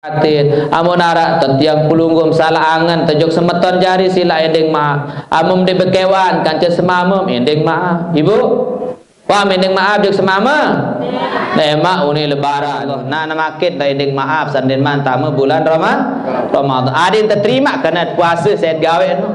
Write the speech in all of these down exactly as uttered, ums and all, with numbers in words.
Atin, amun araq tetiang pelungguh salah angen, tejok semeton jari silaq endeng maaf. Amun ndeq bekewan kance semamem, endeng maaf. Ibu, paham endeng maaf jok semamem? Nemaq uni lebaran. Nah, nemakin dah endeng maaf, sandin man tame bulan Rama-, Ramadan. Adin teterimaq kene puase set gawe no.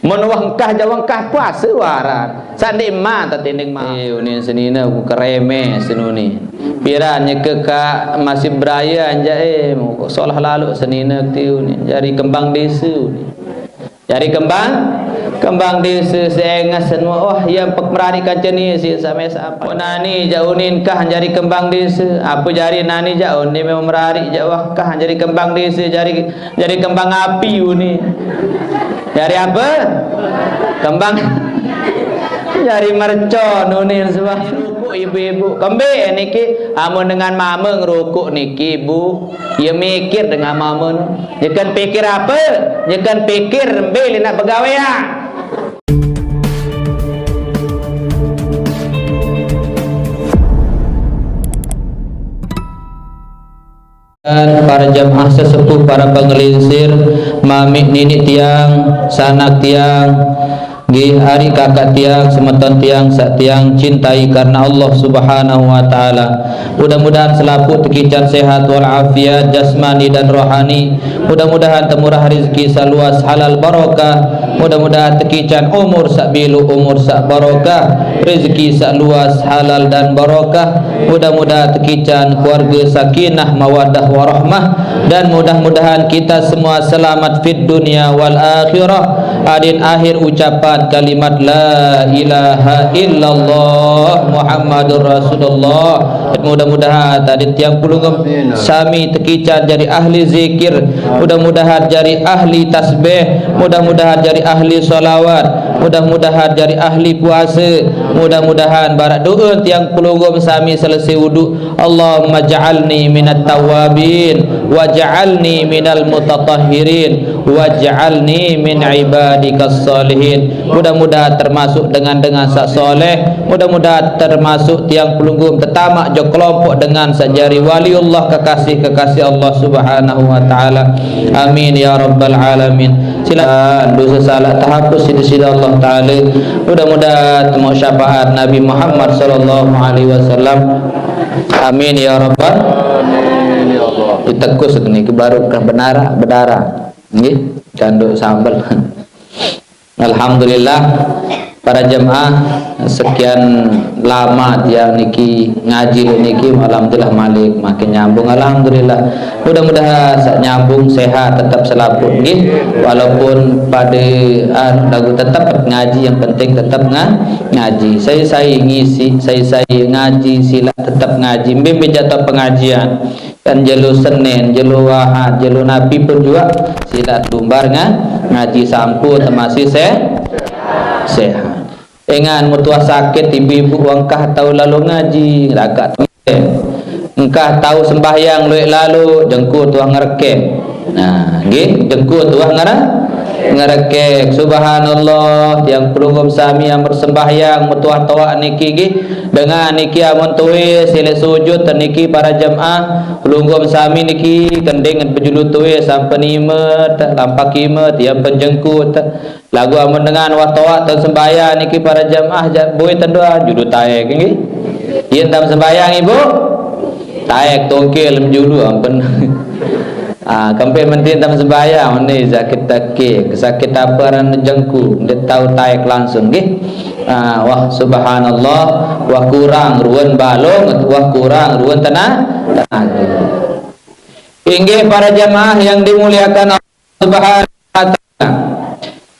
Mun wah engkah jaq wah engkah puase waran. Saq ndeq man tetinding man. Eh, unin senine ku kereme senuni. Piran nyeke kaq masih beraye anjaq, eh, solah laloq senine ti unin. Jari kembang dese unin. Jari kembang, kembang dese seenges senue, wah, ie pek merariq kance ni siq same sapa. Oh, nani jaq unin kah jari kembang dese. Ape jari nani jaq unin memang merariq jaq wah kah jari kembang dese, jari Jari kembang api uni. Jari ape? Kembang. Jari mercon uni sembah. Rukuk ibu-ibu. Kembe niki, amun dengan mame ngerukuk niki, Bu, ye mikir dengan mame. Nyeken pikir ape? Nyeken pikir mbe leq naq begawean. Dan para jamaah sesepuh, para pengelinsir, mamiq niniq tiang, sanak tiang, nggih, ariq kakaq tiang, semeton tiang saq tiang cintai karena Allah Subhanahu wa Ta'ala. Mudah-mudahan selapuq tekican sehat wal afiat jasmani dan rohani. Mudah-mudahan temurah rezeki saq luas halal barokah. Mudah-mudahan tekican umur saq biluq, umur saq barokah, rezeki saq luas halal dan barokah. Mudah-mudahan tekican keluarge sakinah mawaddah warahmah, dan mudah-mudahan kita semua selamat fid dunya wal akhirah. Adin akhir ucapan kalimat la ilaha illallah Muhammadur Rasulullah. Mudah-mudahan tadi tiang pelungguh sami tekican jari ahli zikir, mudah-mudahan jari ahli tasbih, mudah-mudahan jari ahli salawat, mudah-mudahan jari ahli puase, mudah-mudahan barak doa tiang pelungguh sami selesai wudu. Allahumma ja'alni minat tawabin, waj'alni minal mutatahhirin, waj'alni min ibadikas salihin. Mudah-mudahan termasuk dengan-dengan saq soleh. Mudah-mudahan termasuk tiang pelungguh tetamaq jok kelompok dengan saq jari waliullah, kekasih-kekasih Allah Subhanahu wa Ta'ala. Amin ya rabbal alamin. Silakan dosa salaq tehapus siq Deside Allah Ta'ala. Mudah-mudahan temauq syafaat Nabi Muhammad sallallahu alaihi wasallam. Amin ya rabbal. Amin ya Allah. Ditekus niki baru ke benara, bedara. Nggih, kanduk sambel. Alhamdulillah, para jemaah, sekian lama tiang niki ngaji leq niki, alhamdulillah malik makin nyambung, alhamdulillah. Mudah-mudahan saq nyambung sehat tetep selapuq nggih, walaupun pade anu laguq tetep ngaji, yang penting tetep nga-, ngaji. Sai-sai ngisi, sai-sai ngaji, silaq tetep ngaji. Mbe-mbe jadwal pengajian. Kan jelo Senin, jelo Ahad, jelo napi pun juaq silaq lumbar nga-, ngaji sampe temasi se-, sehat. Engan metuah sakit ibu-ibu wah engkah tao lalo ngaji, ragaq tembe. Engkah tao sembahyang lueq lalo, jengku tuah ngerekek. Nah, nggih, jengku tuah ngere-, ngerekek. Subhanallah, tiang pelungguh sami amun sembahyang metuah toaq niki nggih. Dengan niki amun tuis sileq sujud niki para jemaah, pelungguh sami niki kending bejulu tuis sampe nimet, lampak imet, tiang penjengkut. Laguq amun dengan wah toaq tao sembahyang niki para jemaah jaq bui tendoa julu taek nggih. Yen tam sembahyang ibu, taek tongkil mejulu ampen. Ah, kempe mentin tam sembahyang, ni sakit takik, sakit apa aran jengku, ndeq tao taek langsung nggih. Ah, wah subhanallah, wah kurang ruen balung, wah kurang ruen tena-, tenaga. Inggih para jemaah yang dimuliakan Allah Subhanahu wa Ta'ala.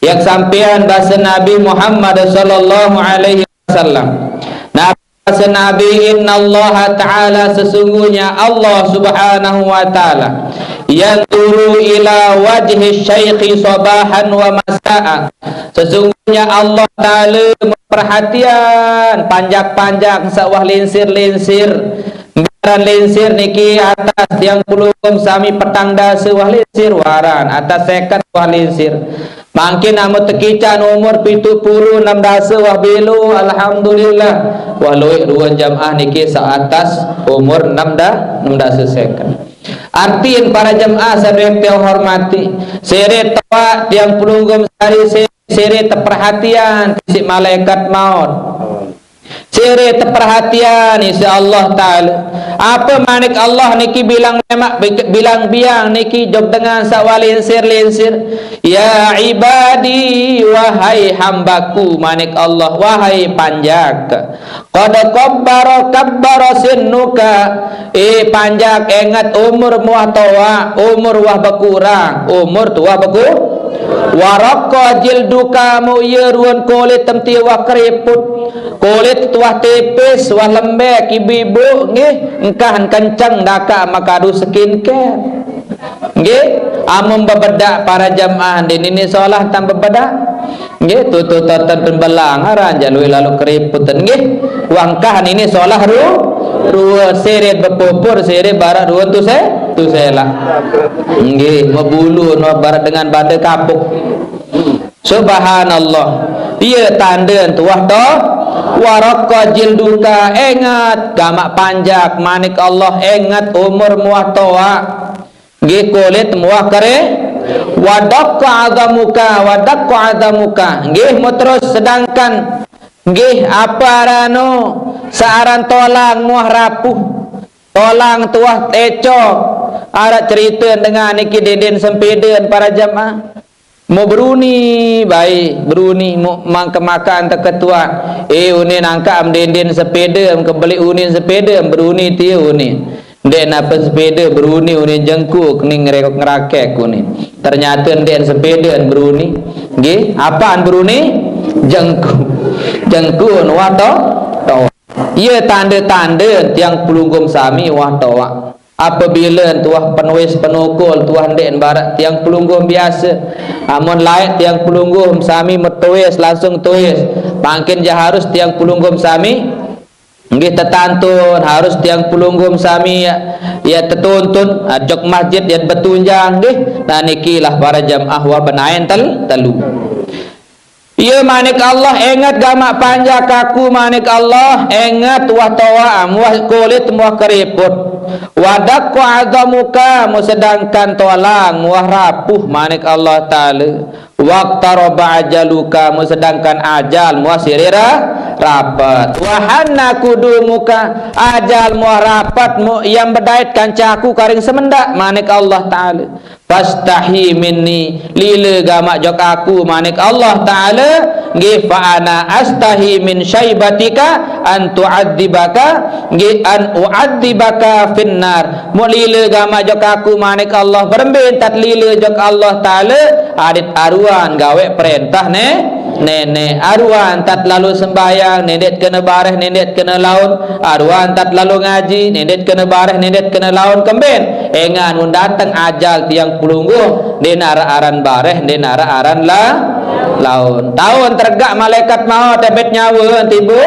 Yang sampean base Nabi Muhammad sallallahu alaihi wasallam. Nabi base Nabi, "Innallaha ta'ala," sesungguhnya Allah Subhanahu wa Ta'ala, "yanzuru ila wajhi syaikhi sabahan wa masa'a." Sesungguhnya Allah Ta'ala memperhatian panjak-panjak saq wah linsir-linsir. Ngaran linsir niki atas tiang pelungguh sami petang dase wah linsir waran, atas seket wah linsir. Mangkin amun tekican umur pitu puluh enem dase wah belo, alhamdulillah. Wah lueq ruen jamaah niki saq atas umur enem da-, enem dase seket. Artin para jemaah sami tiang hormati, sire toa tiang pelungguh sehari, sire, sire teperhatian siq malaikat maut. Sire teperhatian siq Allah Taala. Ape manik Allah niki bilang lemaq, bilang biang niki jok dengan saq wah linsir-linsir. "Ya ibadi, wahai hambaku," manik Allah, "wahai panjak. Qad kabbara kabbara sinnuka." Eh, panjak, enget umur muah toaq, umur wah bekurang, umur tuah beku. "Wa raqqa jilduka," mu ie ruen kulit tem tie wah keriput. Kulit tuah tipis, wah lembek, ibu-ibu, nggih, engkah kenceng dakaq mekadu skincare. Nggih, amun bebedak para jemaah, ndeq nini solah tan bebedak. Nggih, tutu toten pembelang aran jaq lueq lalo keriputen, nggih. Wah engkah nini solah ru-, rue, sire bepupur, sire baraq ruen tuse-, tuselaq. Nggih, mebulu no baraq dengan bande kapuk. Subhanallah. Ie tande tuah to. "Wa raqqa jilduka," enget gamaq panjak, manik Allah, enget umur muah toaq. Nggih, kulit muah kere. "Wa daqqa adhamuka, wa daqqa adhamuka." Nggih, mu terus sedangkan, nggih, ape aran no, saq aran tolang muah rapuh. Tolang tuah tecok. Araq cerite dengan niki deden sempeden para jemaah. Mu beruni bae, beruni mu mangke makan teketuan. Eh, unin angkaq mendenden sepede, mengke beli unin sepede, beruni tie unin. Ndeq nape sepede beruni unin jengkuk, ning ngerekok ngerakek unin. Ternyate ndeq sepede beruni. Nggih, apaan beruni? Jengkuk. Jengkuk wah to-, toaq. Ie tande-tande tiang pelungguh sami wah toaq. Apabile tuah penuis penukul, tuah ndeq baraq tiang pelungguh biase. Amun laeq tiang pelungguh sami metuis, langsung tuis. Mangkin jaq harus tiang pelungguh sami nggih tetantun, harus tiang pelungguh sami ya, ya tetuntun, jok masjid ya betunjang nggih. Nah, niki lah para jamaah wah benaen tel-, telu. Ie manik Allah, enget gamaq panjak aku, manik Allah, enget wah toaq, muah kulit, muah keriput. Wa daqqa adhamuka, mu sedangkan tolang, muah rapuh, manik Allah Taala. Waqtaraba ajaluka, mu sedangkan ajal, muah sire ra-, rapet. Wa hanna qudumuka, ajal muah rapet, mu yang bedait kance aku karing semendaq, manik Allah Taala. Fastahi minni, lile gamaq jok aku, manik Allah Taala, nggih, fa ana astahi min syaibatika an tu'adzibaka, nggih, an u'adzibaka finnar. Mu lile gamaq jok aku, manik Allah, berembe ntat lile jok Allah Taala, adit aruan gaweq perentah ne-, neneq. Aruan ntat lalo sembahyang, nendeq kene bareh, nendeq kene laun. Aruan ntat lalo ngaji, nendeq kene bareh, nendeq kene laun. Kemben, engan mun dateng ajal tiang pelungguh, ndeq naraq aran bareh, ndeq naraq aran la-, laun. Taun teregak malaikat maut ebet nyawe tibo?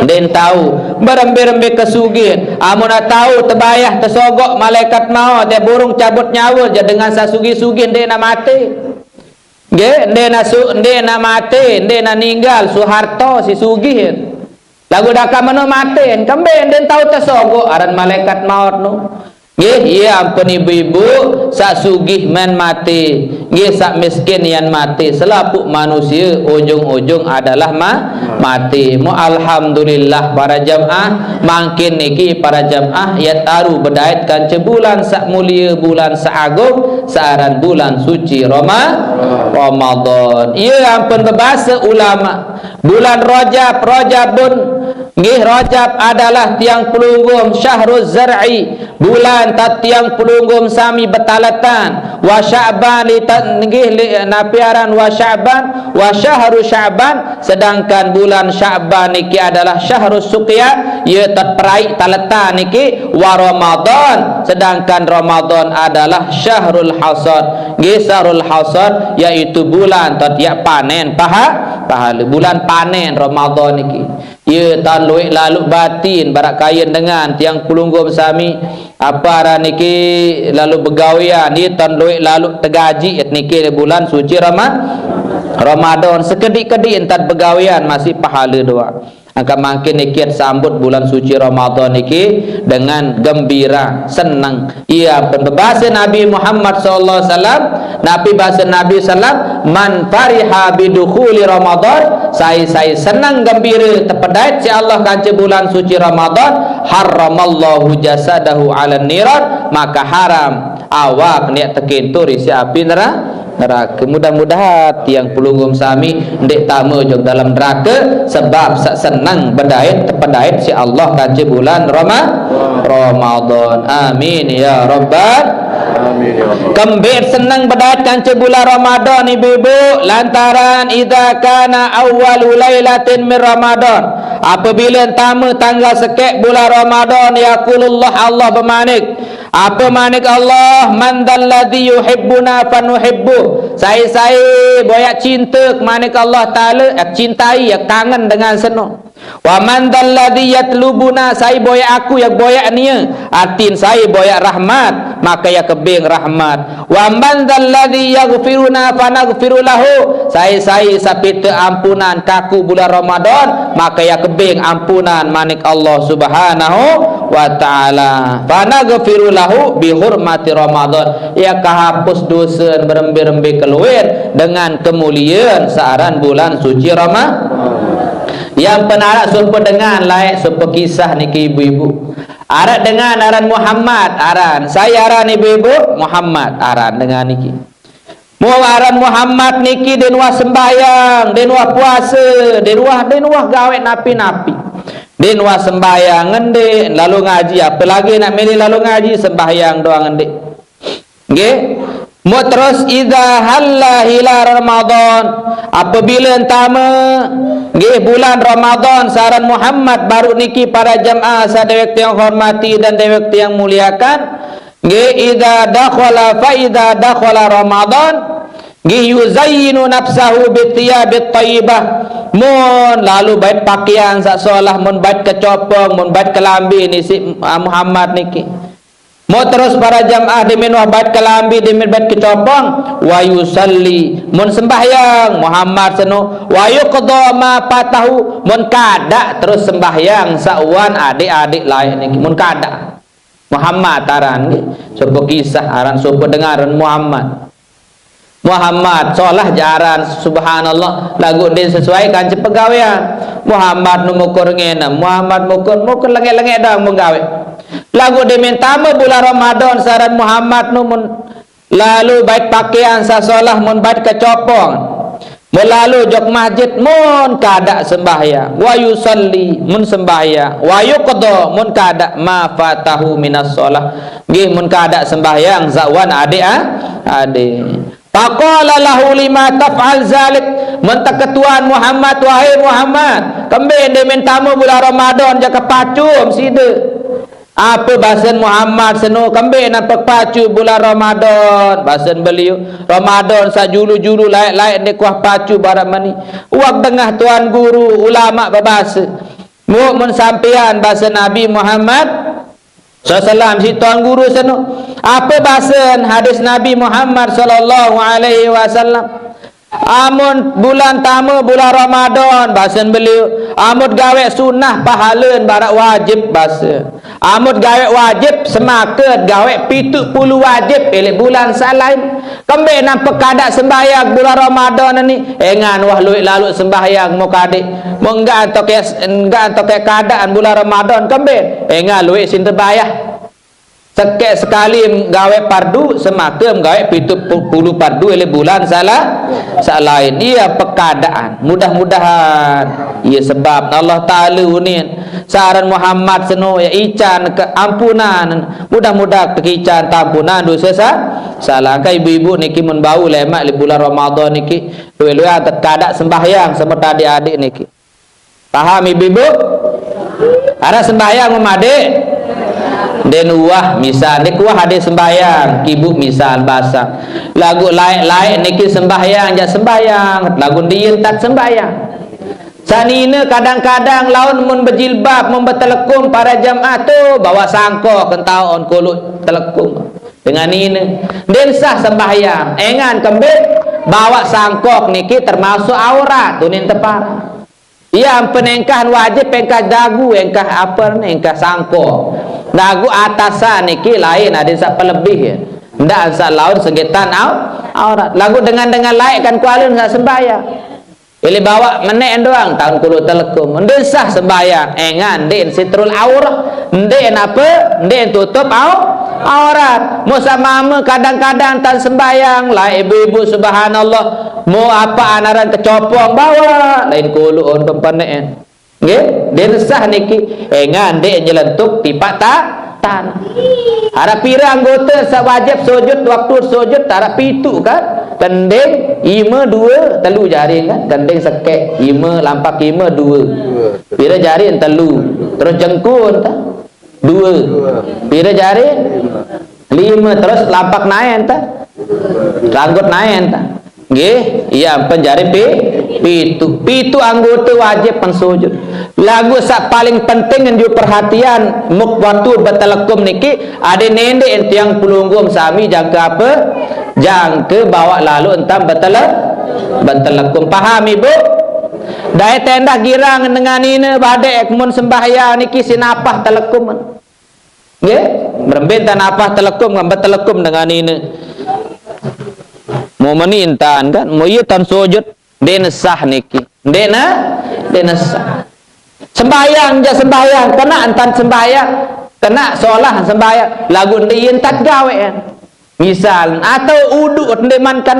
Ndeq tau. Berembe-rembe kesugihan. Amun tau tebayah tesogoq malaikat maut, eh, burung cabut nyawe, jaq dengan saq sugih-sugih ndeq na mate. Nggih, ndeqne su-, ndeqne mate, ndeqne ninggal, Soeharto si sugih. Laguq dakaq meno mate, kembe ndeqne tao tesogoq aran malaikat maut no. Nggih, ie ampun ibu-ibu, saq sugih men mate, nggih, saq miskin yan mate, selapuq manusie ujung-ujung adalah ma-, mate. Mu alhamdulillah para jamaah, mangkin niki para jamaah, yat aru bedait kance bulan saq mulie, bulan saq agung, saq aran bulan suci Roma-, Ramadan. Ie ampun bebase ulama, bulan Rajab, Rajabun, nggih, Rajab adalah tiang pelungguh, syahruz zar'i, bulan tat tiang pelungguh sami betaletan, wa Sya'ban li ta-, nggih, li-, napi aran wa Sya'ban, wa syahru Sya'ban, sedangkan bulan Sya'ban niki adalah syahrus suqya, ie tat peraiq taletan niki, wa Ramadan, sedangkan Ramadan adalah syahrul hasad. Nggih, syahrul hasad yaitu bulan tat yaq panen paha-, pahale. Bulan panen Ramadan niki. Ie tan lueq laluq batin, baraq kayen dengan tiang pelungguh sami, ape aran niki, lalu begawean, ie tan lueq laluq tegaji, niki bulan suci Rama-, Ramadan. Sekediq-kediq ntat begawean masih pahale doang. Angkat mangkin niki sambut bulan suci Ramadan niki dengan gembira, senang. Ia pun bebasa Nabi Muhammad sallallahu alaihi wasallam, Nabi basa Nabi sallam, "Man fariha bidukhuli Ramadan," sai-sai senang gembira tepedait si Allah kanca bulan suci Ramadan, "harramallahu jasadahu 'alan niran," maka haram awak niat tekintur isi api nera-, neraka. Mudah-mudahan tiang pelungguh sami ndeq tame jok dalam neraka sebab sa-, senang bedait tepedait si Allah kanca bulan Roma-, Ramadan. Amin ya rabbal. Amin ya rabbal. Kembeq senang bedait kanca bulan Ramadan, ibu-ibu, lantaran idza kana awwalu lailatin min Ramadan. Apabila tame tanggal sekeq bulan Ramadan, yaqulullah, Allah bemanik, Ape manik Allah, "Man dzalladzi yuhibbuna fanuhibbuh." Sai-sai boyaq cinte, manik Allah Taala, eh, cintai, ya kangen dengan seno. "Wa man dzalladzi yatlubuna," sai boyaq aku, ya boyaq nie. Artin sai boyaq rahmat, maka ya kebeng rahmat. "Wa man dzalladzi yaghfiruna fanaghfiru lahu," sai-sai sapite ampunan kaku bulan Ramadan, maka ya kebeng ampunan manik Allah Subhanahu wa taala. "Fanaghfiru lahu bihurmati Ramadan." Ya kahapus dosa berembe-rembe keluar dengan kemuliaan searan bulan suci Rama-, yang penarak sope dengan laeq sope kisah niki ibu-ibu. Araq dengan aran Muhammad, aran. Sai aran ibu-ibu? Muhammad aran dengan niki. Mo aran Muhammad niki den wah sembahyang, den wah puase, den wah, den wah gaweq napi-napi. Den wah sembahyang ngendeq, lalu ngaji, apelagi nak mele lalu ngaji, sembahyang doang ngendeq. Nggih. Mo terus, "Idza halla hilal Ramadan," apabila entame, nggih, bulan Ramadan, saran Muhammad baru niki para jamaah saq dewek tiang hormati dan dewek tiang muliakan, nggih, "idza dakhala fa idza dakhala Ramadan," nggih, "yuzayyinu nafsahu bitiyabit thayyibah." Mun lalu bait pakaian saq solah, mun bait kecopong, mun bait kelambi niki si, ah, Muhammad niki. Mo terus para jamaah demen wah bait kelambi, demen bait kecopong, "wa yusalli," mun sembahyang Muhammad seno, "wa yuqda ma fatahu," mun kadaq terus sembahyang saq uan adik-adik laeq niki, mun kadaq. Muhammad aran nggih. Sope kisah aran, sope dengan aran Muhammad. Muhammad, solah jaran, subhanallah, laguq ndeq sesuai kance pegawean. Muhammad nu mukur ngene, Muhammad mukur, mukur lengeq-lengeq doang mun gaweq. Laguq demen tame bulan Ramadan, saran Muhammad nu mun lalu bait pakaian saq solah, mun bait kecopong. Mun lalu jok masjid, mun kadaq sembahyang. Wa yusalli, mun sembahyang. Wa yuqda, mun kadaq ma fatahu minas shalah. Nggih, mun kadaq sembahyang, saq uan adik, ah, adik. Faqala lahu lima taf'al zalik. Mun teketuan Muhammad, "Wahai Muhammad, kembeq ndeq men tame bulan Ramadan jaka pacum side?" Ape basen Muhammad seno, "Kembeq nampak pacu bulan Ramadan?" Basen beliau, "Ramadan saq julu-julu laeq-laeq ndeq kuah pacu barak meni." Uwak dengah tuan guru ulama bebase, "Muk mun sampean," basen Nabi Muhammad sallallahu alaihi wasallam, si tuan guru seno. Ape basen hadis Nabi Muhammad sallallahu alaihi wasallam? "Amun bulan tame, bulan Ramadan," basen beliau, "amun gaweq sunah pahalen barak wajib," base. "Amun gaweq wajib semaket gaweq pitu puluh wajib leq bulan saq lain." Kembeq nampak kadaq sembahyang bulan Ramadan ni? Engan wah lueq lalu sembahyang mo kadeq. Mo enggak antok es-, enggak antok kadaan bulan Ramadan kembeq? Engan lueq sin tebayah. Sekeq sekali gaweq pardu, semakem gaweq pitu puluh pardu leq bulan saq la-, saq lain. Ie pekadaan. Mudah-mudahan. Ie sebab Allah Taala unin. Saran Muhammad seno ya ican keampunan. Mudah-mudahan tekican tampunan dose sa-, salah. Engke ibu-ibu niki mun bau lemaq leq bulan Ramadan niki, lueq-lueq angkat kadaq sembahyang semeton adik-adik niki. Paham, ibu-ibu? Araq sembahyang, Mama, adik? Ndeq nuah, misal. Ndeq kuah adik sembahyang, ibu, misal, basang. Laguq laeq-laeq niki sembahyang, jaq sembahyang. Laguq ndien tat sembahyang. Sanine kadang-kadang laun mun bejilbab, mun betelekung para jamaah tu, bawaq sangkok kentaon kuluq telekung. Dengan nine. Ndeq sah sembahyang. Engan kembeq, bawaq sangkok niki termasuk aurat, tunin tepara. Iya, ampa engkah wajib, engkah dagu, engkah apa ni, engkah sangko. Dagu atasan niki lain, ada saq pelebih. Ndak saq laun senggitan au-, aurat. Laguq dengan-dengan laeq kan kualun saq sembahyang. Ile bawaq meneq doang, taun kulu telekum. Ndeq sah sembahyang, engan ndeq sitrul aurah, ndeq nape, ndeq tutup au-, aurat. Mo saq mame kadang-kadang tan sembahyang, laeq ibu-ibu, subhanallah. Mo apaq anaran kecopong bawaq, lain kulu on pempeneqen. Nggih, ndeqne sah niki. Engan ndeq nyelentuk tipaq ta-, tanah. Araq pire anggote saq wajib sujud, waktu sujud araq pitu kan? Kending, ime, due, telu jari kan? Kending sekeq, ime, lampak ime, due. Pire jari? Telu. Terus jengkun ta? Due. Pire jari? Lime. Terus lampak naen ta? Ranggut naen ta? Nggih, iya, ampen jari pi-, pitu. Pitu anggote wajib pen sujud. Laguq saq paling penting ngenjuk perhatian, muk waktu betelekum niki, ade nendeq tiang pelungguh sami jangke ape? Jangke bawaq lalo entan betele-, betelekum. Paham, Ibu? Dae tendah girang dengan nine badeq mun sembahyang niki sinapah telekum. Nggih, berembe entan apah telekum, ngambe telekum dengan nine. Mo meni entan kan, mo iye tan sujud, ndeqne sah niki. Ndeqne, ndeqne sah. Sembahyang jaq sembahyang, kene entan sembahyang, kene solah sembahyang, laguq ndeq iye entan gawean. Misal, atau udu ndeqman kan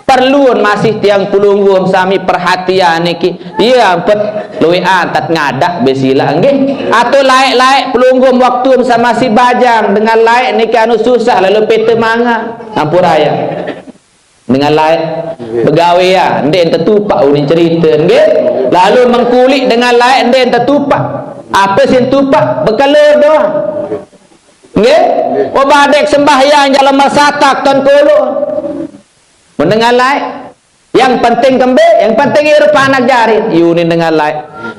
perlu masih tiang pelungguh sami perhatian niki. Iya, ampet lueq atat ngadak besilaq nggih. Atau laeq-laeq pelungguh waktu saq masih bajang dengan laeq niki anu susah lalu pete mangan. Ampura ya. Dengan laeq begawe ya, ndeq tetupak unin cerite nggih. Lalu mengkulik dengan laeq ndeq tetupak. Ape sin tupak? Bekelor doang. Nggih? Obadeq sembahyang jaq lemaq satak tan kulu. Mun dengan laeq, yang penting kembe, yang penting irup anak jari, yunin dengan laeq.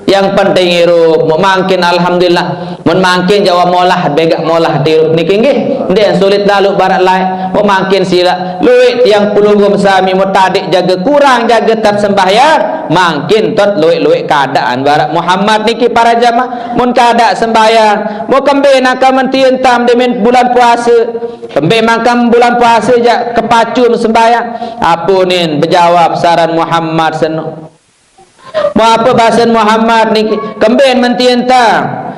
Yang penting irup, mun mangkin alhamdulillah. Mun mangkin jaq wah molah, begaq molah tirup niki nggih. Ndeq sulit lalu barak laeq. Mun mangkin silaq, lueq tiang pelungguh sami mun tadeq jage kurang jage tat sembahyang, mangkin tot lueq-lueq keadaan barak Muhammad niki para jamaah. Mun kadaq sembahyang, mo kembe nangka menti entam demen bulan puase. Kembe mangkam bulan puase jaq kepacu sembahyang. Apunin bejawab saran Muhammad seno. Mo ape basen Muhammad niki? Kemben menti entam.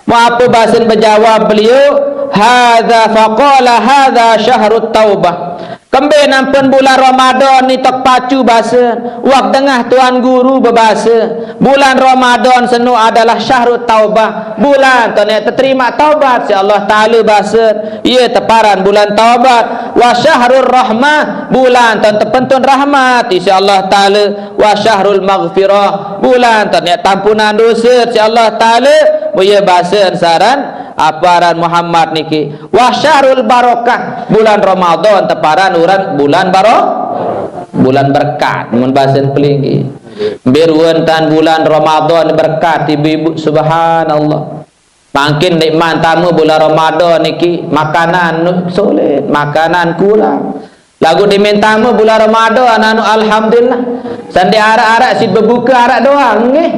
Mo ape basen bejawab beliau? Hadza faqala, "Hadza syahrut taubah." Kemben ampen bulan Ramadan ni tek pacu basen. Wah dengah Tuan Guru bebase, bulan Ramadan seno adalah syahrut taubah. Bulan toneq teterima taubat siq Allah Taala basen. Iye teparan bulan taubat. Wa syahrur rahmah, bulan ton tepentun rahmat siq Allah Taala. Wa syahrul maghfirah, bulan toneq tampunan dose siq Allah Taala. Iye basen saran aparan Muhammad niki. Wa syahrul barakah, bulan Ramadan teparan uran bulan baro-, bulan berkat. Mun basen pelinggih. Mbe ruen tan bulan Ramadan berkat, ibu-ibu, subhanallah. Mangkin ndeqman tame bulan Ramadan niki, makanan nu-, sulit, makanan kurang. Laguq demen tame bulan Ramadan anu alhamdulillah. Sendeq araq-araq siq bebuke araq doang nggih.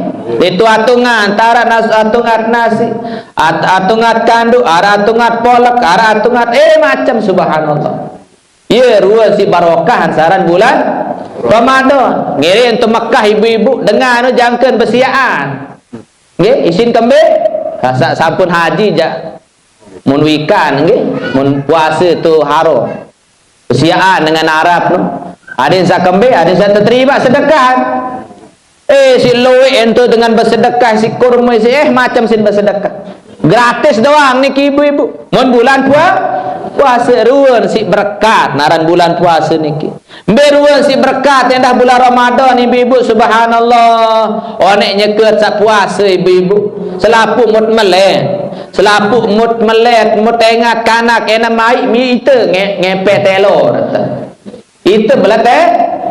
Itu atungan, araq nas-, atungan nasi, at-, atungan kanduq, araq atungan polek, araq atungan, eh, macem, subhanallah. Iye, ruen siq barokah saran bulan Ramadan. Ngiring tu Mekah ibu-ibu, dengah anu jangken besiaan. Nggih, isin kembe? Saq sampun haji jaq. Mun wikan nggih, mun puase tu haram. Besiaan dengan Arab tu. Aden saq kembe, aden saq teterima sedekah. Eh, siq lueq ento dengan besedekah, siq kurma, siq, eh, macem sin besedekah. Gratis doang niki ibu-ibu. Mun bulan pua-, puase ruen siq berkat, naran bulan puase niki. Mbe ruen siq berkat endah bulan Ramadan, ibu-ibu, subhanallah. Oneq nyeket saq puase, ibu-ibu. Selapuq mut melet. Selapuq mut melet, mut engat kanak, ene maiq mi ite nge-, ngepet telo, rete. Ite melet, eh?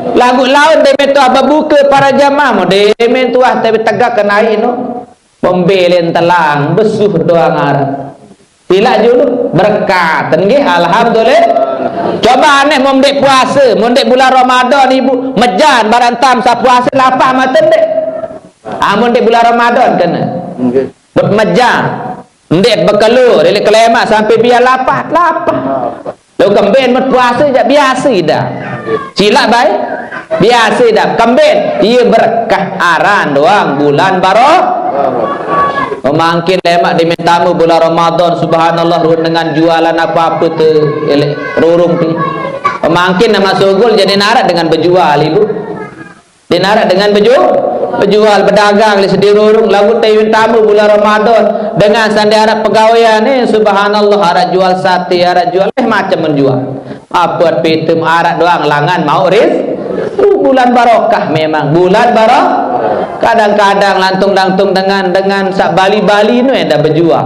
Laguq laun demen tuah bebuke para jamaah, mo demen tuah te tegak kenai no. Pembelen telang, besuh doang arep. Silaq julu, berkat. Nggih, alhamdulillah. Coba aneh, mun ndeq puase, mun ndeq bulan Ramadan, ibu, mejan barantam saq puase lapah mate ndeq. Amun di bulan Ramadan kena. Nggih. Bermeja. Ndeq bekelu, leq kelemaq sampai biar lapah, lapah. Lo kemben mut puase jaq biase dah. Silaq bae. Biase dah. Kemben, ie berkah aran doang bulan baro-, mangkin lemaq dimen tame bulan Ramadan, subhanallah, ruen dengan jualan apa-apa te, leq rurung te. Mangkin nama sugul jadi narat dengan bejual, Ibu. Ndeq araq dengan beju-, bejual, bedagang leq sedi rurung, laguq tiwin tame bulan Ramadan, dengan saq ndeq araq pegawean, eh, subhanallah, araq jual sate, araq jual, eh, macem men jual. Apet pitem araq doang langan mauq riz-, uh, bulan barokah memang, bulan baro-, kadang-kadang lantung-lantung dengan, dengan saq bali-bali no endah bejual.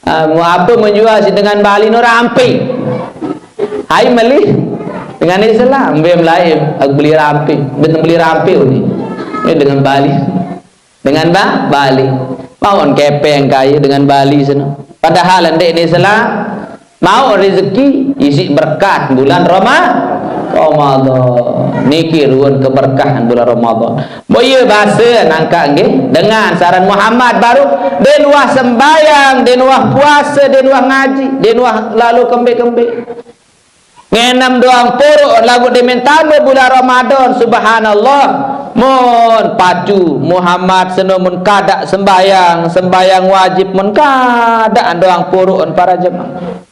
Ah, mau ape menjual siq dengan bali no rampe? Ai meli dengan Islam, mbe melae, aku beli rampe, betul beli rampe ni. Ini dengan bali. Dengan ba-, bali. Mauq kepeng kaye dengan bali seno. Padahal ndeq ni Islam, mauq rezeki isiq berkat bulan Rama-, Ramadan. Niki ruen keberkahan bulan Ramadan. Boye base nangkaq nggih, dengan saran Muhammad baruq, den wah sembayang, den wah puase, den wah ngaji, den wah lalo kembe-kembe. Ngenem doang poroq laguq demen tame bulan Ramadan, subhanallah. Mun pacu Muhammad seno mun kadaq sembayang, sembayang wajib mun kadaq doang poroq para jemaah.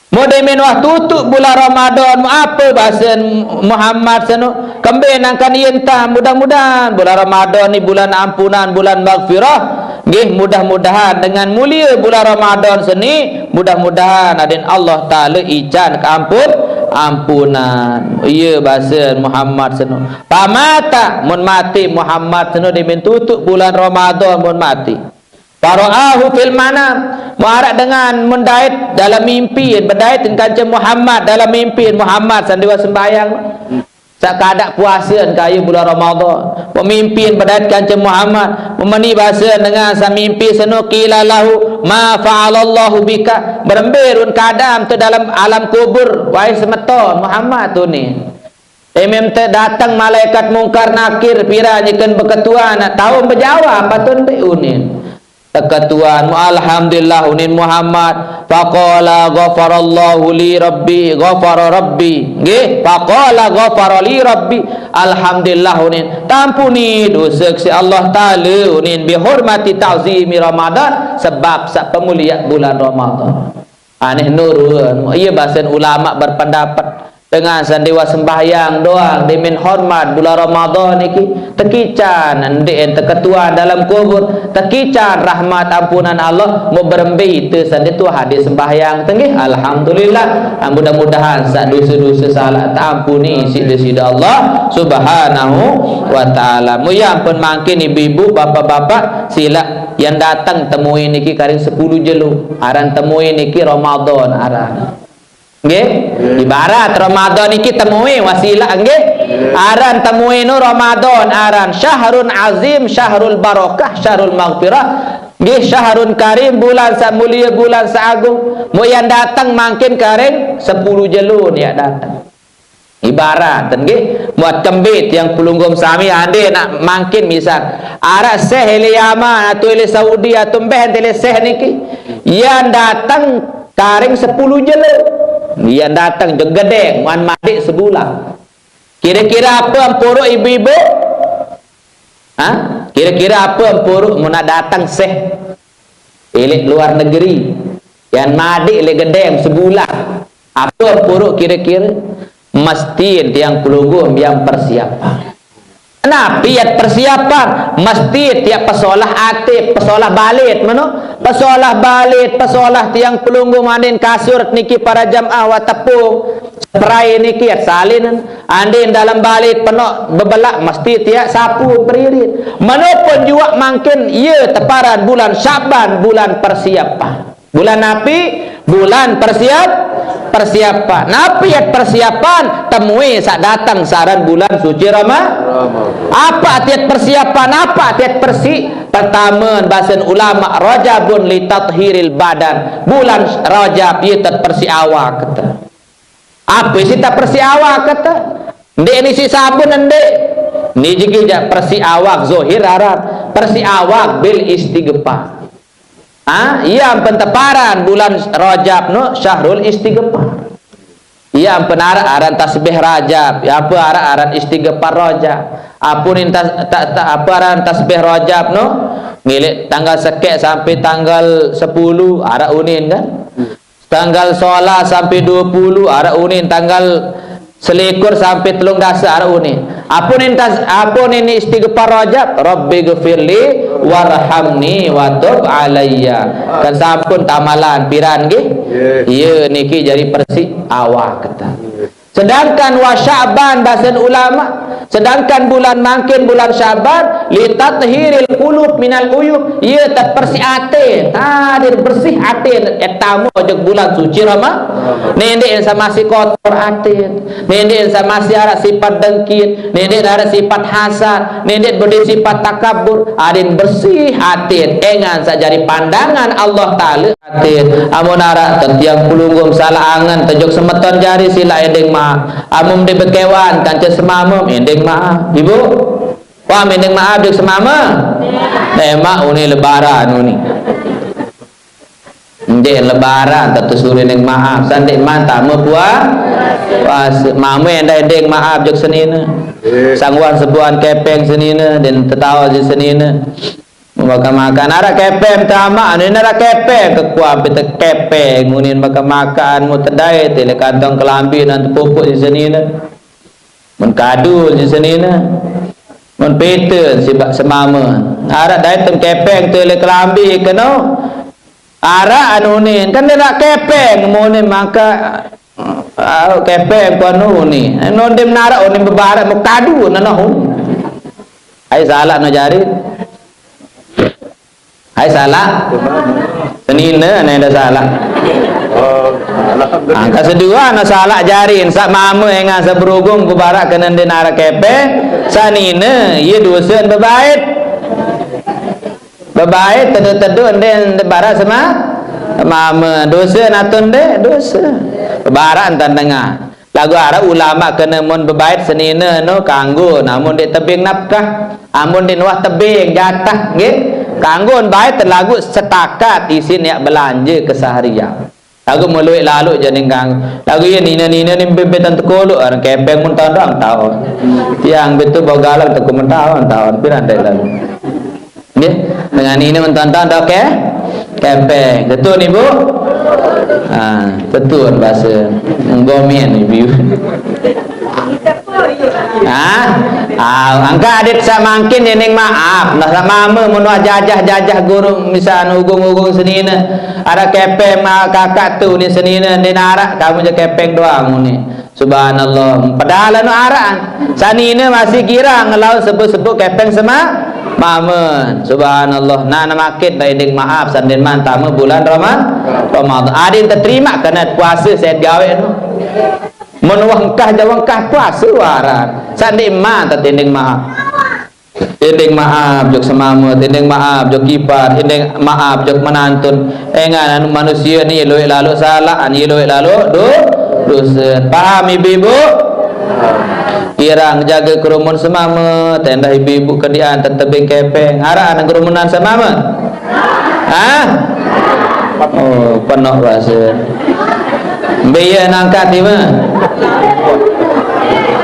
Mode men wah tutuq bulan Ramadan, mu ape basen Muhammad seno? Kembe nangkan ie entah, mudah-mudahan bulan Ramadan ni bulan ampunan, bulan maghfirah. Nggih, mudah-mudahan dengan mulie bulan Ramadan seni, mudah-mudahan aden Allah Taala ican keampun, ampunan. Ie basen Muhammad seno. Pamata, mun mate Muhammad seno demen tutuq bulan Ramadan mun mate. Fara'ahu fil manam. Muaraq dengan mendait dalam mimpi, bedait kance Muhammad dalam mimpi, Muhammad sandiwa sembayang. Saq kadaq puase kaye bulan Ramadan. Pemimpin bedait kance Muhammad. Memeni base dengan saq mimpi seno, qila lahu, "Ma fa'alallahu bika?" Berembe ruen keadaan te dalam alam kubur, wahai semeton Muhammad tu ni. Emem te dateng malaikat Mungkar Nakir, pira nyeken beketuan, tao bejawab, patut ndeq unin. Teketuan, alhamdulillah unin Muhammad. Faqala ghafarallahu li rabbi, ghafara rabbi. Nggih, faqala ghafara li rabbi. Alhamdulillah unin. Tampuni dose siq Allah Taala unin bihormati ta'zimi Ramadan, sebab saq pemuliaq bulan Ramadan. Aneh nurun, ie basen ulama berpendapat, dengan sandiwa sembahyang doang, demen hormat bulan Ramadan niki, tekican ndeqen teketuan dalam kubur, tekican rahmat ampunan Allah, mau berembe ite sandi tu hadir sembahyang tenggih. Alhamdulillah, mudah-mudahan saq dose-dose salaq teampuni siq Deside Allah Subhanahu wa Ta'ala. Muyan pun mangkin ibu-ibu, bapak-bapak, silaq Yang dateng temue niki karing sepulu jelo. Aran temue niki Ramadan aran. Nggih? Ibarat Ramadan niki temue wasilah nggih. Aran temue nu Ramadan aran. Syahrun azim, syahrul barakah, syahrul maghfirah. Nggih, syahrun karim, bulan saq mulie, bulan saq agung. Mun yang dateng mangkin karing sepulu jelo ni yang dateng. Ibarat, nggih, muat kembit yang pelungguh sami ande nak mangkin misal. Araq seh ile Yaman, atau ile Saudi, atau mbeh ente ile seh niki. Yang dateng karing sepulu jelo. Yang dateng jegedeng, muan madik sebulan. Kira-kira apa empuruk ibu-ibu? Ha? Kira-kira apa empuruk mun nak dateng seh? Ile luar negeri. Yang madik ile gedeng sebulan. Apa empuruk kira-kira? Mesti tiang pelungguh yang persiapan. Napi yat persiapan? Mesti tiap pesolah ate, pesolah balit meno. Pesolah balit, pesolah tiang pelungguh mandin kasur niki para jamaah wa tepung. Spray niki yat salin. Andin dalam balit peno bebelak mesti tiap sapu peririt. Menopun juak mangkin ye teparan bulan Syaban, bulan persiapan. Bulan napi? Bulan persiap-, persiapan. Napi yat persiapan? Temue saq dateng saran bulan suci Rama-, Ramadan. Apa tiat persiapan? Apa tiat persi-? Pertama, basen ulama, Rajabun li tathhiril badan. Bulan Rajab ye tet persi awak kete. Ape sih tak persi awak kete? Ndeq nisi sabun ndeq. Ni jiki jak persi awak zohir aran. Persi awak bil istighfar. Ha, iya ampen teparan bulan Rajab no syahrul istighfar. Iya ampen arak aran tasbih Rajab, iya apa arak aran istighfar Rajab. Apa ni tas-, ta-, ta-, apa aran tasbih Rajab no? Milik tanggal sekek sampai tanggal sepuluh, arak unin kan? Tanggal sola sampai dua puluh, arak unin. Tanggal selikur sampai telung dasa, arak unin. Apa ni tas-, apa ni, ni istighfar Rajab? Rabbi ghfirli warhamni wa tub alayya. Kan sampun tamalan piran nggih? Nggih. Iya, niki jadi persi awak kita. Sedangkan wa Sya'ban, bahasan ulama, sedangkan bulan mangkin, bulan Sya'ban, li tathhiril qulub minal uyub, iya tepersi atin. Adin bersih atin, etamo ojok bulan suci Rama. Nende yang sama si kotor atin, nende yang sama si arak sifat dengkin, nende arak sifat hasad, nende bodi sifat takabur. Adin bersih atin, engan sajari pandangan Allah Ta'ala. Atin, amun arak tetiang pelunggum salah angen, tejok semeton jari sila endeng maaf. Amun di bekewan, kanca semamem, endeng maaf. Ibu? Wah, endeng maaf jok semamem? Demak uni lebaran uni. Ndeq lebaran, tetu suruh endeng maaf. Sandeq man tame pua-, puase. Mame endah endeng maaf jok senine. Sangguan sebuan kepeng senine, den tetawa si senine. Makan-makan, arak kepeng tama, anu arak kepeng, kekuan pite kepeng, unin makan-makan, mu tedai, tele kantong kelambi, nan tepupuk di senine. Mun kadul di senine. Mun pite, sibak semame. Arak dai tem kepeng, tele kelambi, keno. Arak anu unin, kan dia nak kepeng, mu unin maka, ah, kepeng ku anu unin. Anu unin narak unin bebarak, mu kadu, nanoh unin. Ai salak no jari. Ai salak. Senine ne dah salak. Oh, alhamdulillah. Angka sedua no salak jari, sak mame engan seberugung ku barak kenen den arak kepe, sanine, ye dosen bebait. Bebait tedu-tedu den barak sema, mame dosen atun de, dosen. Barak entan dengah. Lagu arak ulama kene mun bebait senine no kanggo, namun dek tebing nafkah, amun dek nuah tebing jatah, nggih. Kanggo bait lagu setakat isin yak belanje keseharian. Lagu meluik lalu jening kanggo. Lagu ye nine-nine ni bebet tan tekolo, aran kepeng mun tandang taun. Tiang betu bogalang teku mun taun, taun piran dek lagu. Nggih, dengan ini mentonton dok ke-, kepeng. Betul, Ibu? Ah, betul bahasa nggomen, Ibu. Ah, ah, angka adit samangkin yening maaf. Nah, sama ame mun wah jajah-jajah guru misal ugung-ugung senine. Ada kepeng ma kakak tu ni senine, ni narak kamu je kepeng doang ni. Subhanallah. Padahal anu araan. Sanine masih girang ngelawan sebut-sebut kepeng sema-, mamen. Subhanallah. Nah, nah makin dah ending maaf, sandin man tame bulan Rama-, Ramadan. Adin terterima kena puasa set gawe anu. Mun wah engkah jauh engkah puasa waran. Sandin man tetinding maaf. Tinding maaf jok semame, tinding maaf jok kipar, tinding maaf jok menantun. Engan anu manusia ni luwek lalu salah, ni luwek lalu do-, dosa. Paham ibu-ibu? Kirang jaga kerumun semame, tendah ibu-ibu kedian tetebing kepeng. Araq anu kerumunan semame? Hah? Oh, penok bahasa. Mbe ye nangkat ni mah?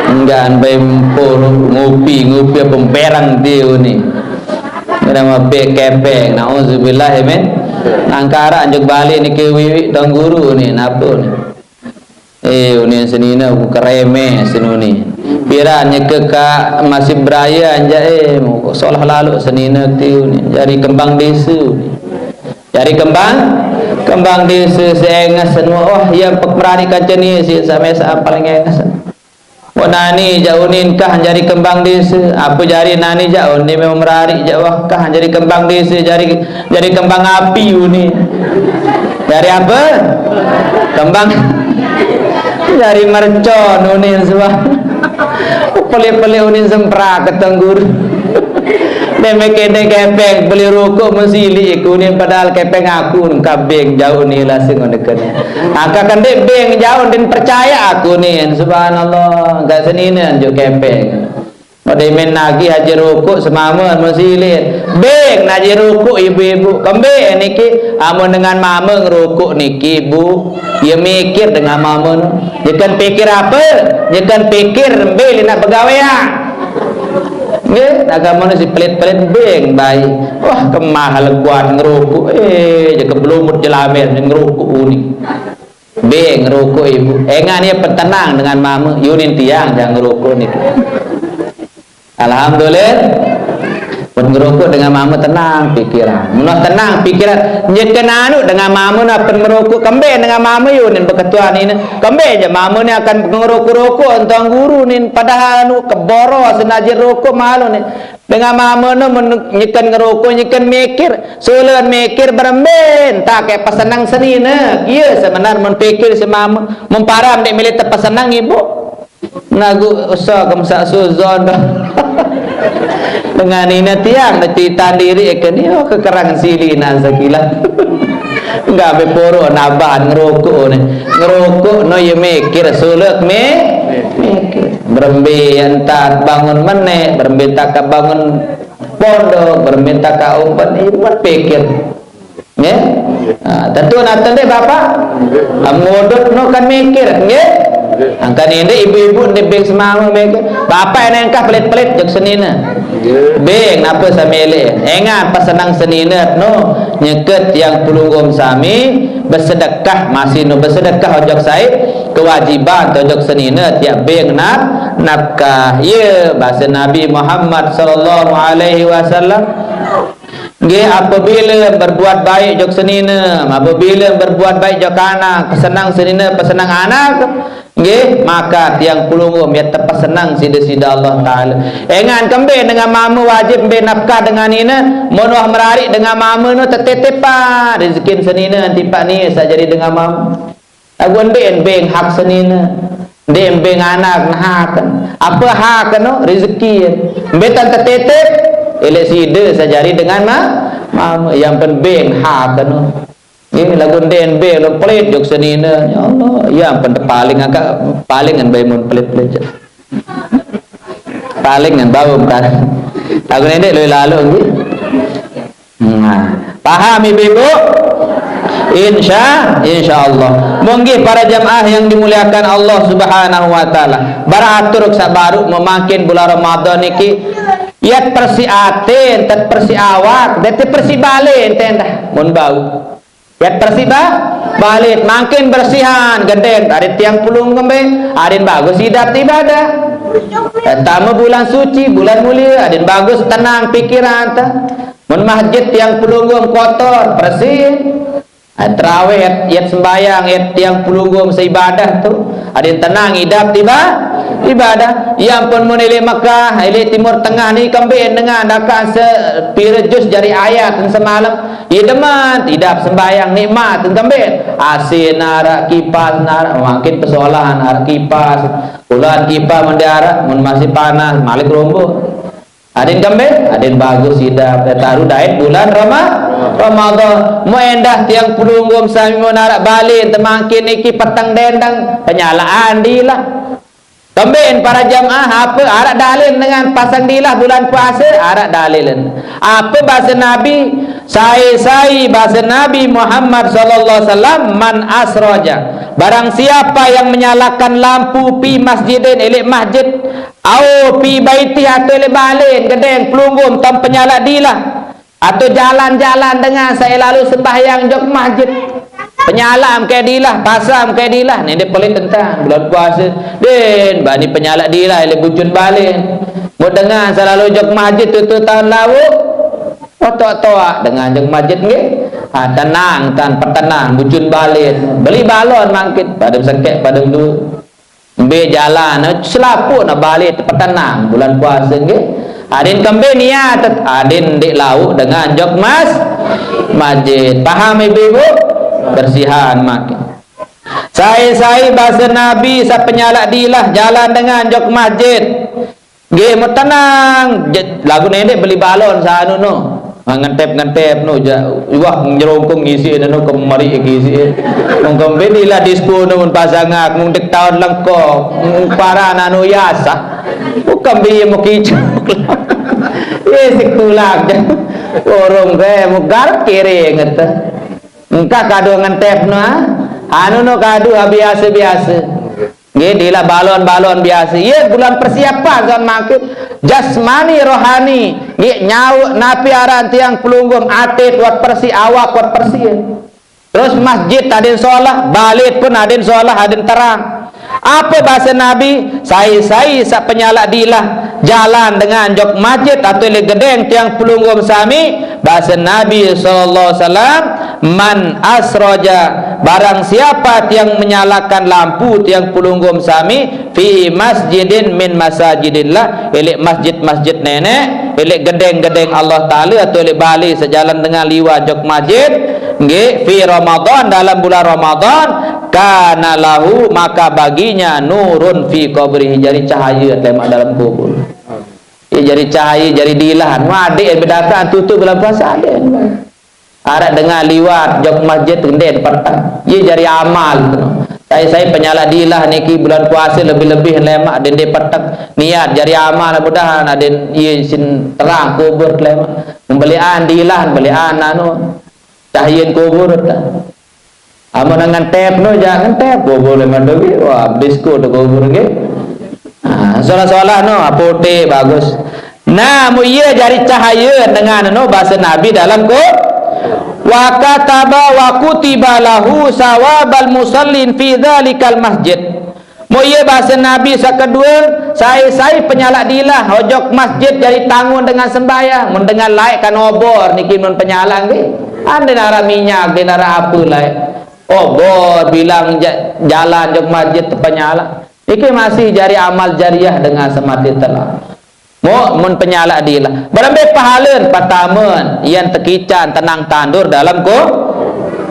Enggan, mbe mpur ngupi, ngupi apa mberang dia ni. Kena mabek kepeng. Nauzubillah, ya, men. Angkara anjuk balik ni ke wiwi Tuan Guru ni, napa ni? Eh, unin senina aku kereme senuni. Piran nyeke ka masih beraya anjak, eh, solah lalu senina ti unin. Jari kembang desa unin. Jari kembang, kembang desa seenges semua. Oh, yang pek merari kanceni si samesa paling enges. Mun nani jak unin kah jari kembang desa, apa jari nani jak unin memang merari jak wah kah jari kembang desa, jari, jari kembang api unin. Jari apa? Kembang, jari mercon unin suah. Pelik-pelik unin semprak ketenggur. Deme kene kepeng beli rokok mesili kunin padahal kepeng aku kabeng jauh ni lah sing ngene kene. Angka kendek beng jauh din percaya aku ni, subhanallah, gak seninen juk kepeng. Demen nagih aje rokok semame mun silit. Beng naje rokok ibu-ibu. Kembe niki, amun dengan mame ngerokok niki, Bu. Ye mikir dengan mame nu. Nyeken pikir ape? Nyeken pikir mbe le nak begawean. Nggih, agama nu si pelit-pelit beng bae. Wah, kemah leguan ngerokok. Eh, je kebelumut jelamen ngerokok uning. Beng ngerokok ibu. Engan ye petenang dengan mame, yunin tiang jangan ngerokok niki. Alhamdulillah. Pun ngerokok dengan mame tenang pikiran. Menah tenang pikiran. Nyeken anu dengan mame na pun merokok kembe dengan mame yunin beketuan ini. Kembe je mame ni akan ngerokok-rokok entang guru nin padahal anu keboro senaje rokok malu ni. Dengan mame nu men-, nyeken ngerokok, nyeken mikir, sulen mikir berembe, entah ke pesenang senine. Iya sebenar men pikir si mame, men param dek milih tepesenang ibu. Nagu usah ke mesak suzon dah. Dengan ini tiang dah cerita diri ke ni, oh, kekerangan sili nak sekilas. Enggak be poro nabahan ngerokok ni. Ngerokok no ye mikir, sulet mi-, mikir. Berembe entat bangun menek, berembe takat bangun pondok, berembe takat umpan, iman pikir. Nggih? Ha, tentu naten deh Bapak. Ngodot no kan mikir, nggih? Angkan ini ibu-ibu ndek beng semama mikir. Bapak yang engkah pelit-pelit jok senina. Beng napa samele? Engan pesenang senina no nyeket yang pelunggung sami bersedekah masih no bersedekah ojok saib kewajiban tojok senina tiap beng nap nafkah. Ye bahasa Nabi Muhammad sallallahu alaihi wasallam. Nggih, apabila berbuat baik jok senina, apabila berbuat baik jok anak, pesenang senina, pesenang anak, nggih, maka tiang pelungguh ya tepesenang sida-sida Allah Taala. Engan kembe dengan mama wajib mbe nafkah dengan nina, mun wah merari dengan mama nu tetetipan rezekin senina tipak ni sajadi dengan mama. Lagu ndek beng hak senina, ndek beng anak nahaken. Apa hak no rezeki? Mbe tan tetep, elek sida sajari dengan ma, mama yang pen beng hak no. Ini lagu ndek beng lo pelit jok senina. Ya Allah, ya pen paling angka paling kan bae mun pelit-pelit. Paling kan bau kan. Lagu ndek lo lalu nggih. Nah, paham ibu-ibu? Insya, insya Allah. Munggih para jamaah yang dimuliakan Allah Subhanahu wa taala. Baratur sak baru memakin bulan Ramadan niki, yat persi atin, tet persi awak, dete persi balen tendah mun bau. Yat persi ba, balen makin bersihan gedeng dari tiang pulung kembe, adin bagus idap ibadah. Pertama bulan suci, bulan mulia, adin bagus tenang pikiran ta. Mun masjid tiang pelunggung kotor, bersih. Ah, terawih, yat sembayang, yat tiang pelunggung seibadah tu. Adin tenang idap tiba ibadah. Ya ampun mun ilik Mekah, ilik Timur Tengah ni kembe dengan dakan se pira juz jari ayat semalam. Ideman, idap sembayang nikmat kembe. A C narak, kipas narak, makin persoalan narak kipas. Ulan kipas mun diarak, mun masih panas, malik rombok. Adin kembe, adin bagus idap, taruh dait bulan Rama-, Ramadan. Mu endah tiang pelunggung sami mu narak balik, temangkin iki peteng dendang, penyalaan dilah. Kembe para jamaah, apa arak dalil dengan pasang dilah bulan puasa, arak dalil. Apa bahasa Nabi, sai-sai bahasa Nabi Muhammad sallallahu alaihi wasallam, man asroja. Barang siapa yang menyalakan lampu pi masjidin, ilik masjid, Au fi baiti atau le balen gedeng pelunggung tam penyala dilah. Atau jalan-jalan dengan saya lalu sembahyang jok masjid. Penyala am ke dilah, pasam ke dilah. Ni dia pelit tentang bulan puasa. Den, bani penyala dilah le bucun balen. Mu dengan selalu jok masjid tu, tu tahun lalu. Otok toak dengan jok masjid nggih. Ha, tenang tan petenang bucun balen. Beli balon mangkit pada sengkek pada dua. Mbe jalan, selapuq ne bale tepetenang bulan puase nggih. Adin kembe niat, adin ndeq lauq dengan jok mas-, masjid. Paham ibu-ibu? Bersihan makin. Sai-sai base Nabi saq penyalaq dilah jalan dengan jok masjid. Nggih, metenang. Je-, laguq ndeq beli balon sanu no. Ah, ngentep-ngentep no, ja-, wah, nyerongkong ngisi no, kemari ngisi. Mung kembe dilah disko no, mun pasangak, mung dek taun lengkok, mung paran anu yasah. Bukan biye mau kicok. Ye, si tulak je. Orang ke mau garap kere ngata. Engka kadu ngentep no, ah. Anu no kadu, ah, biasa-biasa. Nggih, dilah balon-balon biasa. Ye, bulan persiapan zaman mangkin. Jasmani, rohani. Nggih, nyau napi aran tiang pelungguh, ate wat persi, awak wat persi. Terus masjid aden solah, bale pun aden solah, aden terang. Apa bahasa Nabi? Sai-sai sak penyalak dilah jalan dengan jok masjid atau le gedeng tiang pelungguh sami, bahasa Nabi sallallahu alaihi wasallam, "Man asroja, barang siapa tiang menyalakan lampu tiang pelungguh sami, fi masjidin min masajidillah, elek masjid-masjid nenek, elek gedeng-gedeng Allah Taala atau elek bale sejalan dengan liwat jok masjid, nggih, fi Ramadan, dalam bulan Ramadan, kana lahu, maka baginya nurun fi qabrihi, jari cahaya lemak dalam kubur. Ya, jari cahaya, jari dilah. Wadik bedakan tutup bulan puasa ada. Arak dengar liwat jok masjid, ende petang. Ye jari amal tu. Sai-sai penyalak dilah niki bulan puasa lebih-lebih lemak dende petang. Niat jari amal mudahan aden ye sin terang kubur lemak. Pembelian dilah, pembelian anu. Cahyin kubur ta. Amun ngentep no, jangan ngentep kubur lemak tu ge. Wah, disko tu kubur ge. Ah, solah-solah no, putih bagus. Nah, mu iya jari cahaya dengan no bahasa Nabi dalam ku, wa kataba wa kutiba lahu sawabal musallin fi dzalikal masjid. Mu iya bahasa Nabi sakedua, sai-sai penyalak dilah ojok masjid jari tangun dengan sembahyang, mun dengan laik kan obor niki mun penyalak nggih. Ande nara minyak, de nara apa laik. Obor bilang ja-, jalan jok masjid tepenyalak. Niki masih jari amal jariah dengan semati telah. Mu, mun penyalak dilah. Berembe pahalen? Pertama, yan tekican tenang tandur dalam ku-,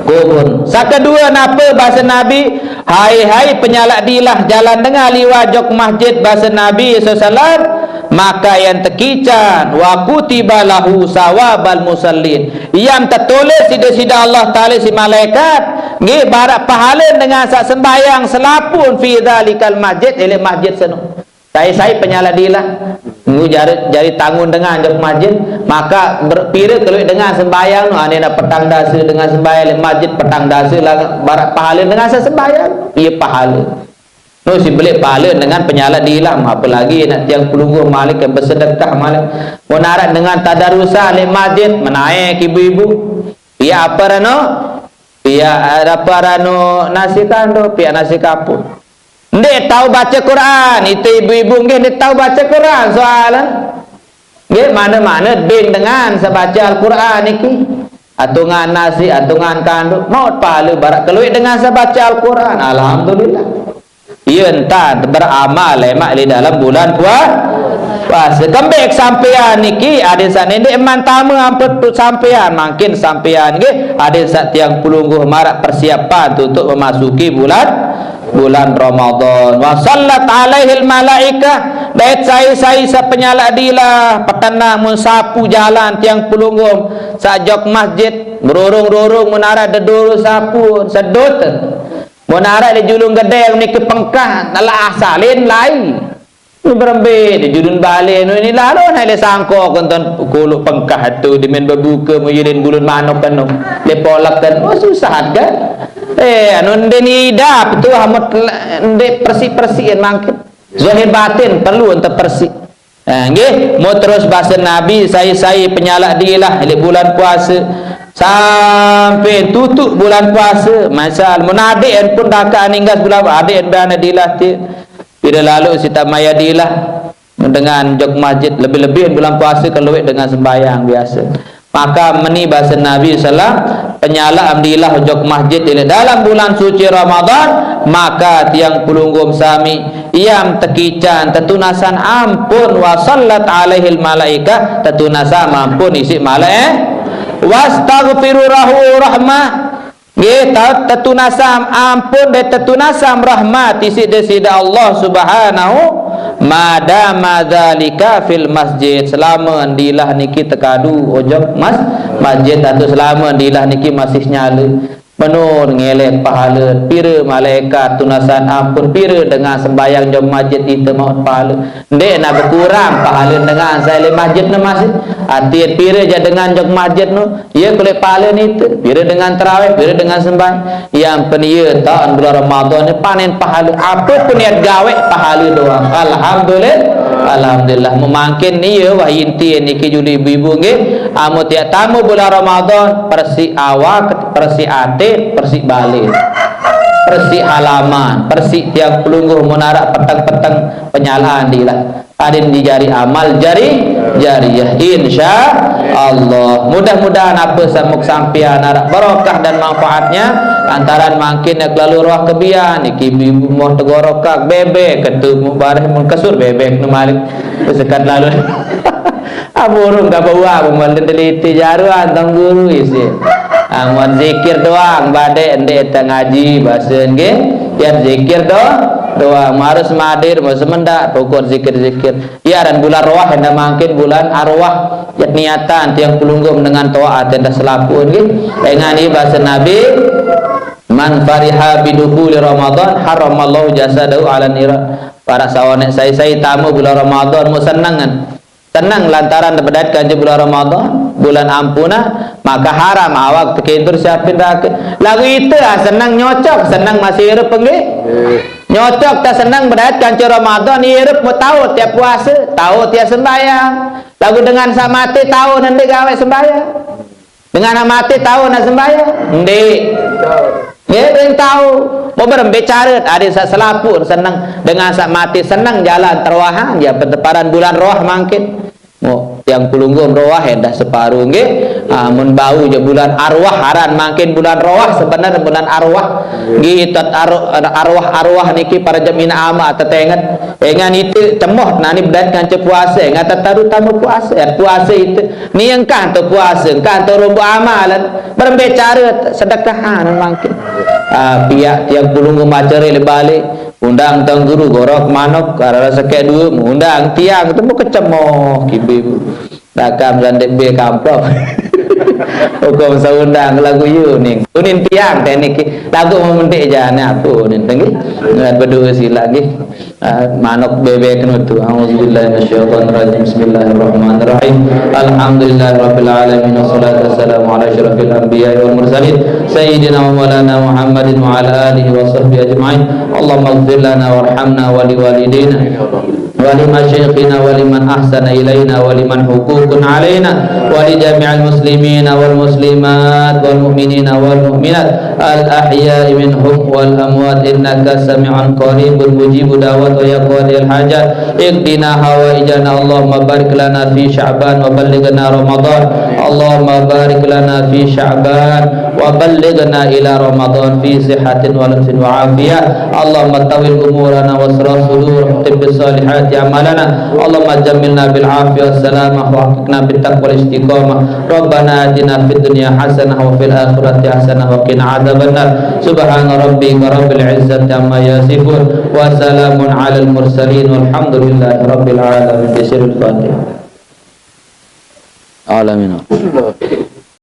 kubur. Sakedua, napa bahasa Nabi? Hai, hai, penyalak dilah jalan dengar liwat jok masjid bahasa Nabi sallallahu alaihi wasallam, maka yan tekican, wa kutiba lahu sawabal musallin. Yan tetulis sida-sida Allah Taala si malaikat, nggih, barak pahalen dengan sak sembahyang selapun fi dzalikal masjid, elek masjid seno. Sai-sai penyalak dilah. Ngu jari, jari tangun dengan jok masjid, maka ber-, pira keluik dengan sembahyang no, ane nak petang dasa dengan sembahyang le masjid petang dasa lah barak pahala dengan sesembahyang, iya pahala. No si belik pahala dengan penyalak dilah, apalagi nak tiang pelungguh malik yang bersedekah malik. Mun arak dengan tadarusan le masjid, menaik ibu-ibu. Iya apa rano? Pia, eh, apa rano nasi kando, pia nasi kapur. Nde tau baca Quran, itu ibu-ibu nggih nde tau baca Quran soalan. Nggih, mana-mana ding dengan sebaca Al-Quran niki. Atungan nasi, atungan kanduk, maut pahala barak keluik dengan sebaca Al-Quran. Alhamdulillah. Iya entah beramal lemak di dalam bulan pua-, puasa. Kembek sampean niki, ada sane nde mantama ampun tu sampean, makin sampean nggih, ada sat tiang pelungguh marak persiapan tu untuk memasuki bulan bulan Ramadan. Wa sallat alaihil malaikah, dait sai-sai sapenyalak dilah, petenang mun sapu jalan tiang pelungguh, sajok masjid, berurung-rurung mun arak deduru sapu, sedut. Mun arak di julung gedeng niki pengkah, telah asalin lai. Ni berembe di julun bale nu ni lalu naik le sangko konton kuluk pengkah tu di men bebuka muyulin bulun manuk kenu. Le polak kan. Oh, susah kan? Eh, anu nde ni idap tu amat le-, nde persi-persian mangkin. Zahir batin perlu untuk persi. Eh, nggih, mau terus bahasa Nabi, sai-sai penyalak dilah di bulan puasa. Sampai tutup bulan puasa. Misal, mun adik pun dakak ninggas bulan, adik bana dilah ti. Pira lalu sita maya dilah dengan jok masjid, lebih-lebih bulan puasa keluar dengan sembahyang biasa. Maka meni bahasa Nabi sallam, penyalak amdilah jok masjid di dalam bulan suci Ramadan, maka tiang pelungguh sami, iam tekican, tetunasan ampun, wa sallat alaihil malaikah, tetunasan ampun isi malaik, wastaghfiru lahu rahmah, nggih, ta-, tetunasam ampun deh, tetunasam rahmat isi deh sida Allah Subhanahu, madama dzalika fil masjid, selama dilah niki tekadu ojok mas-, masjid atau selama dilah niki masih nyala. Menur ngelek pahale, pire malaikat tunasan ampun, pire dengan sembahyang jok masjid ite maut pahale. Ndeqne bekurang pahale dengan sai leq masjid ne masih. Artin pire jaq dengan jok masjid ne, ie kulit pahale nite. Pire dengan terawih, pire dengan sembahyang. Yang pen ie taun bulan Ramadan ne panen pahale. Apapun niat gaweq pahale doang. Alhamdulillah. Alhamdulillah. Memangkin ie wah inti niki juli ibu-ibu nggih. Amun tiap tame bulan Ramadan, bersih awak, bersih ate, bersih bale, bersih halaman, bersih tiang pelungguh, mun araq peteng-peteng penyalaan dilah. Adin dijari amal jari, jariah, insya Allah. Mudah-mudahan ape samuk sampian araq barokah dan manfaatnya. Lantaran mangkin ya kelalu roh kebian, niki ibu-ibu moh tegorokak bebek, ketu bareh mun kesur bebek nu malik. Sekat lalu. Aburung ka bawah, pemalen teliti jaruan, tang guru isi. Amun zikir doang, badeq ndeq te ngaji, base nggih. Tiap zikir do-, doang, harus madir, mau semendak, pokok zikir-zikir. Iya, dan bulan roah, endah mangkin bulan arwah. Yat niatan, tiang pelungguh dengan toat, endah selapuq nggih. Dengan ni base Nabi, "Man fariha bidukhuli Ramadan, haramallahu jasadahu ala niran." Para sawoneq sai-sai tame bulan Ramadan, mu senengan. Tenang lantaran tebedait kance bulan Ramadan, bulan ampunah, maka haram awak tekintur siapin rake. Laguq ite, ah, seneng nyocok, seneng masih irup, nggih? Nyocok ta seneng bedait kance Ramadan, irup mu tao tiap puase, tao tiap sembahyang. Laguq dengan saq mate tao nende gaweq sembahyang. Dengan saq mate tao ne sembahyang? Ndeq. Nggih, ndeq tao. Mau berembe care, ade saq selapuq seneng. Dengan saq mate seneng jalan teroahan, ya peteparan bulan roah mangkin. Mau tiang pelungguh roah endah separuh, nggih. Ah, mun bau je bulan arwah, aran mangkin bulan roah, sebenar bulan arwah. Nggih, tet aru-, arwah-arwah niki para jemina ama tetenget. Engan ite cemoh nani bedait kance puase, engan terutama puase, ya, puase ite. Ni engkah tu puase, engkah tu romboq amalan. Berembe care sedekahan mangkin. Ah, piaq tiang pulung ke macere le bale, undang tuan guru gorok manok, araq sekeq due, undang tiang tu mau kecemoh kibe. Dakam sandeq be kamplong. Hukum seundang lagu yu ning. Unin tiang teknik lagu mementik jane aku unin tenggi. Ngat bedue silaq nggih. Ah, manuk bebek nutu. A'udzubillahi minasyaitonirrajim. Bismillahirrahmanirrahim. Alhamdulillahirabbil alamin. Wassalatu wassalamu ala asyrafil anbiya'i wal mursalin. Sayyidina wa maulana Muhammadin wa ala alihi wa sahbihi ajma'in. Allahumma ighfir lana warhamna wa liwalidina. ولمشايخنا ولمن أحسن إلينا ولمن حقوق علينا ولجميع المسلمين والمسلمات والمؤمنين والمؤمنات الأحياء منهم والأموات إنك سميع قريب مجيب دعوات ويا قاضي الحاجات اقض لنا حوائجنا اللهم بارك لنا في شعبان وبلغنا رمضان اللهم بارك لنا في شعبان وبلغنا إلى رمضان في صحة ولطف وعافية. اللهم طول أمورنا واشرح صدورنا وتم بالصالحات أعمالنا. اللهم جملنا بالعافية والسلامة وحققنا بالتقوى والاستقامة. ربنا آتنا في الدنيا حسنة وفي الآخرة حسنة وقنا عذاب النار. سبحان ربك رب العزة عما يصفون. وسلام على المرسلين والحمد لله رب العالمين. بسر الفاتحة. آمين.